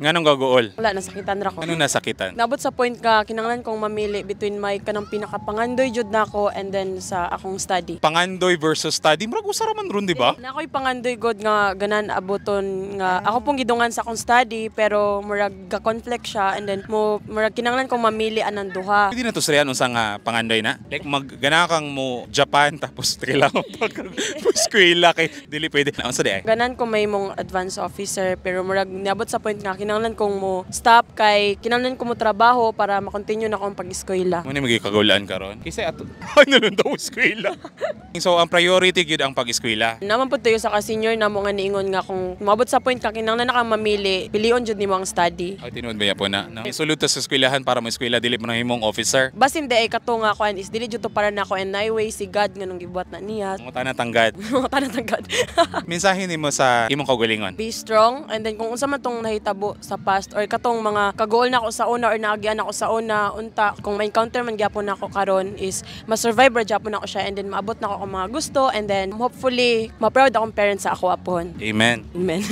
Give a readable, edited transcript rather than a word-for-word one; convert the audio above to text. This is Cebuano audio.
Nganong gaguol? Wala, nasakitan ra ko. Anong nasakitan? Nabot sa point ka kinahanglan kong mamili between my kanang pinakapangandoy jud nako and then sa akong study. Pangandoy versus study, murag usa ra man ron, di ba? Na ako'y pangandoy god nga ganan abuton nga ako pong gidungan sa akong study, pero murag ga-conflict siya and then mo murag kinahanglan kong mamili anang duha. Pwede na to sarihan unsa nga pangandoy na? Like maggana kang mo Japan tapos kailangan pa kang eskwela kay dili pwede. Unsa di ay? Ganan ko may mong advance officer, pero murag niabot sa point nga kinahanglan kong mo stop kay kinahanglan ko mo trabaho para ma-continue na akong pag-eskwela. Mo ni magikagulaan karon. Kaysa ato ay nalun daw eskwela. So ang priority gyud ang pag-eskwela. Naman pud tayo sa ka-senior na mo nga niingon nga kung moabot sa point ka kinahanglan na kang mamili, pilion jud nimo ang study. Ay, tinuod ba po na? No? Sulod ta sa eskwelahan para mo eskwela, dili mo na himong officer. Basin di ay kato nga kuan is dili jud to para nako and way si God nga nung gibuhat na niya. Mga tananggad. Mga tananggad. Mensahe nimo sa imong kaugalingon. Be strong and then kung unsa man tong nahitabo sa past or katong mga kagool na ako sa una or naagian ako sa una, unta kung ma-encounter man gyapon nako karon is ma-survive ra gyapon ako siya and then maabot na ako ang mga gusto and then hopefully ma-proud akong parents sa ako apon. Amen. Amen.